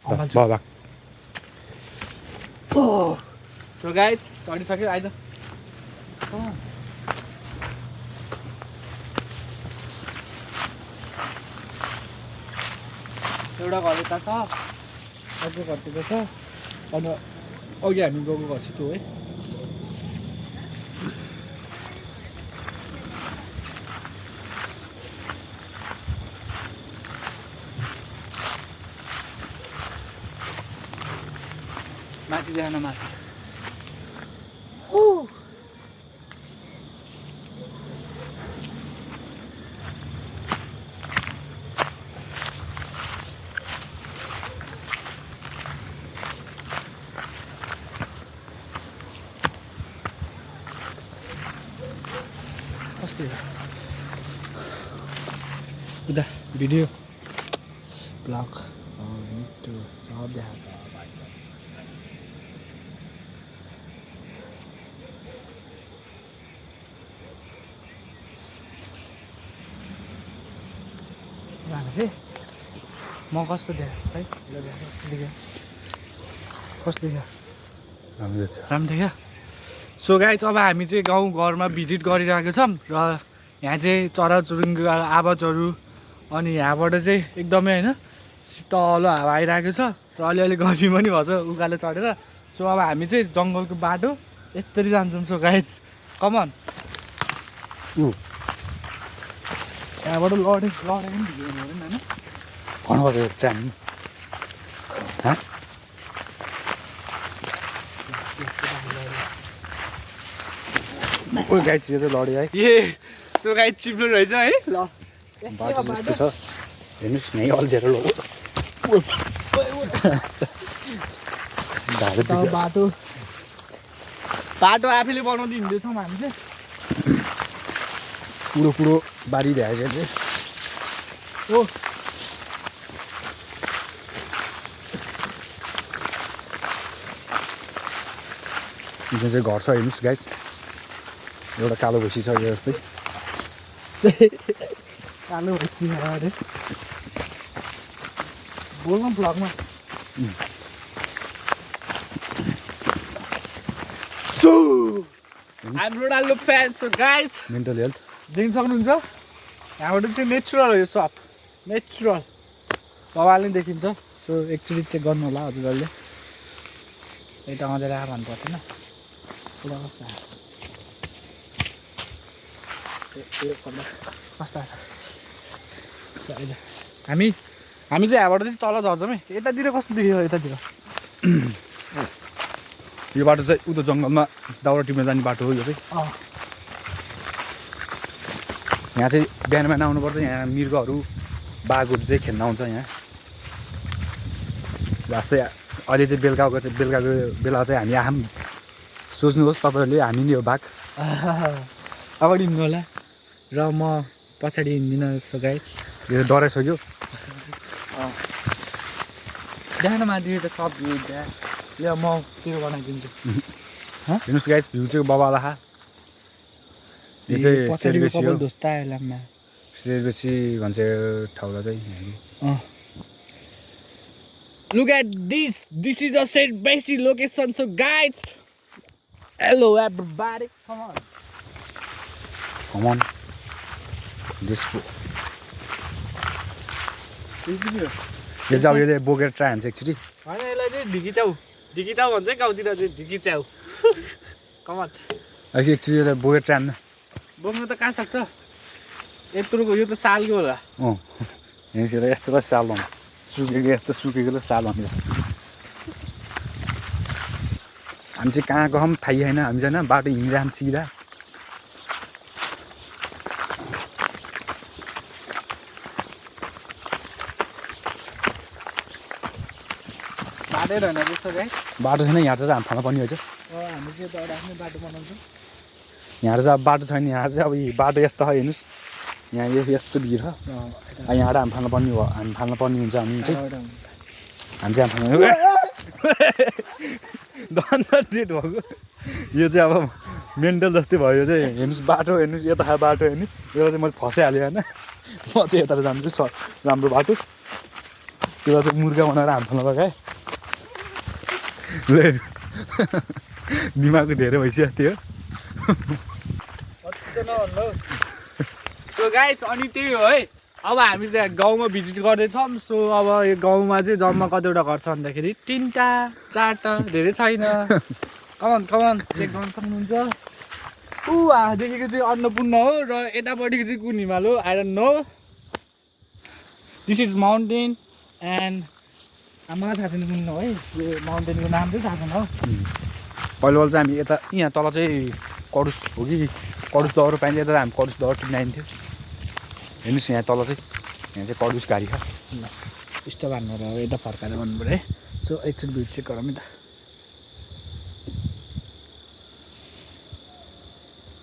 बाबा so guys चढिसक्यो आइज एउटा घर यता छ अर्को घर त्यता छ अनि अघि हामी गएको घर चाहिँ त्यो है माथि जान माथि उता भिडियो ब्लग मिठो सब देखाएको म कस्तो देखाएको है कस्तो देख्यो राम्रो देख्यो सो गाइस अब हामी चाहिँ गाउँ घरमा भिजिट गरिरहेको छौँ र यहाँ चाहिँ चराचुरुङ्गी आवाजहरू अनि यहाँबाट चाहिँ एकदमै होइन शीतल हावा आइरहेको छ र अलिअलि गर्मी पनि भएछ उकालो चढेर सो अब हामी चाहिँ जङ्गलको बाटो यसरी जान्छौँ सो गाइस कमन यहाँबाट लडेको पनि भिडियो हुनु होइन ट्राम ओ गाइस यो चाहिँ लड्यो है ए सो गाइस चिप्लो रहेछ है ल बाटो जस्तो छ हेर्नुहोस् यहीँ अल्झेर लो बाटो बाटो आफैले बनाउँदै हिँड्दैछौँ हामी चाहिँ पुरो पुरो बारी भ्याएछ चाहिँ हो यहाँ चाहिँ घर छ हेर्नुहोस् गाइस एउटा कालो भैँसी छ यो जस्तै कालो भैँसी अरे बोल्नु भ्लगमा I'm Ronaldo fan, so guys mental health देख्न सक्नुहुन्छ यहाँबाट चाहिँ नेचुरल हो यो सप नेचुरल बाबाले पनि देखिन्छ सो एकचोटि चेक गर्नु होला हजुरहरूले यता मात्रै राख भन्नु पर्दैन पुरा कस्तो कस्तो हामी हामी चाहिँ यहाँबाट चाहिँ तल झर्छौँ है यतातिर कस्तो देखियो यतातिर यो बाटो चाहिँ उता जङ्गलमा दाउरा टिप्न जाने बाटो हो यो चाहिँ यहाँ चाहिँ बिहान बिहान आउनुपर्छ यहाँ मृगहरू बाघहरू चाहिँ खेल्न आउँछ यहाँ जस्तै अहिले चाहिँ बेलुकाको बेला चाहिँ हामी आम सोच्नुहोस् तपाईँहरूले हामी नै हो बाघ अगाडि हिँड्नु होला र म पछाडि हिँड्दिनँ सो गाइस यो डराइसक्यो बिहान माथि त छ भ्यू त्यहाँ ल म त्यो बनाइदिन्छु हेर्नुहोस् गाइस भ्यू चाहिँ बाबा आहा यो चाहिँ पछाडिको सेरबेसी हो दोस्ता आइलाममा सेरबेसी भन्छ यो ठाउँलाई चाहिँ Look at this. This is a Serbesi location. So guys, hello everybody. Come on. Come on. This यो चाहिँ अब यो बोकेर ट्राई हुन्छ एकचोटि होइन यसलाई चाहिँ ढिकी चाउ भन्छ है गाउँतिर चाहिँ ढिकी चाउ कमान एकचोटि यसलाई बोकेर ट्राई हान्न बोक्नु त कहाँ सक्छ यत्रोको यो त सालको होला यहाँ यस्तो साल भन्छ सुकेको यस्तो सुकेको साल भन्छ हामी चाहिँ कहाँ गयौँ थाहै छैन हामी चाहिँ बाटो हिँडिरहन्छ सिधा बाटो छैन यहाँ चाहिँ हामी फाल्न पर्ने रहेछ यहाँ चाहिँ अब बाटो छैन यहाँ चाहिँ अब बाटो यस्तो हेर्नुहोस् यहाँ यो यस्तो भिड छ यहाँबाट हामी फाल्न पर्ने हो हामी फाल्न पर्ने हुन्छ हामी चाहिँ हामी फाल्नु डन्ड डेट भएको यो चाहिँ अब मेन्टल जस्तै भयो यो चाहिँ हेर्नुहोस् बाटो हेर्नुहोस् यता बाटो हेर्नु यो चाहिँ मैले फसाइहालेँ होइन म चाहिँ यता जान्छु राम्रो बाटो त्यो चाहिँ मुर्गा बनाएर हामी फाल्न लगाएँ ल हेर्नुहोस् दिमाग धेरै भइसक्यो त्यो सो गाइस अनि त्यही हो है अब हामी चाहिँ गाउँमा भिजिट गर्दैछौँ सो अब यो गाउँमा चाहिँ जम्मा कतिवटा घर छ भन्दाखेरि 3टा 4टा धेरै छैन कमान चेक गर्न सक्नुहुन्छ देखेको चाहिँ अन्नपूर्ण हो र यतापट्टिको चाहिँ कुन हिमाल हो I don't know this is mountain and मलाई थाहा छैन कुन हो है यो माउन्टेनको नाम चाहिँ थाहा छैन हो पहिलो चाहिँ हामी यता यहाँ तल चाहिँ कडुस हो कि कडुस दहरो पाइन्छ यता हामी कडुस दहरो टिप्नाइन्थ्यो हेर्नुहोस् यहाँ तल चाहिँ यहाँ चाहिँ कडुस घारी छ स्टप हान्नु र यता फर्काएर भन्नु पऱ्यो है सो एकचोटि भिड चेक गरौँ है त